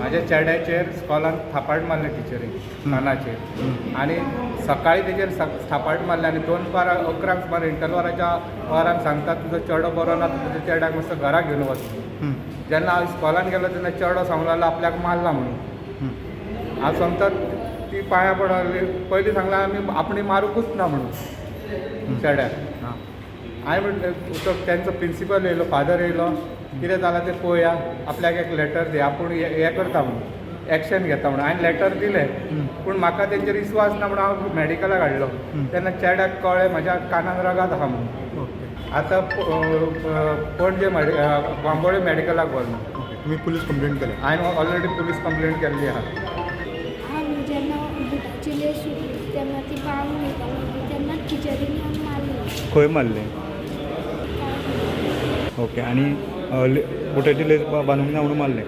म्हाज्या चेड्याचेर स्कॉलान थापाट मारलें टिचरीन कानाचेर आनी सकाळी तेजेर थापाट मारलें आनी 11:45 सुमार इंटरवलाच्या वरान सांगता तुजो चेडो बरो ना, तुज्या चेड्याक मातसो घरा घेवन वच. जेन्ना हांव स्कॉलान गेलो तेन्ना चेडो सांगूंक लागलो आपल्याक मारला म्हणून. हांव सांगता ती पांयां पडली. पयलीं सांगलां आमी आपणे मारूंकूच ना म्हणून चेड्याक. हांवें म्हटलें, तो तेंचो प्रिंसिपल येयलो, फादर येयलो, कितें जालां तें पळोवया, आपल्याक एक लेटर दी, आपूण हें करता म्हणून, एक्शन घेता म्हणून. हांवें लेटर दिलें, पूण म्हाका तेंचेर विस्वास ना म्हणून हांव मॅडिकलाक हाडलो. तेन्ना चेड्याक कळ्ळें म्हज्या कानान रगात आहा म्हणून. आतां पणजे बांबोळे मॅडिकलाक व्हरलो. ओके, तुमी पुलीस कंप्लेंट केल्या? हांवें ऑलरेडी पुलीस कंप्लेंट केल्ली आहा. आमी जेन्ना बुटाची लेस सुटली तेन्ना ती बांदून वयता म्हणली तेन्ना टिचरीन येवन मारली. खंय मारलें? काय ओके, आनी बुटाची लेस बांदूंक ना म्हणून मारलें?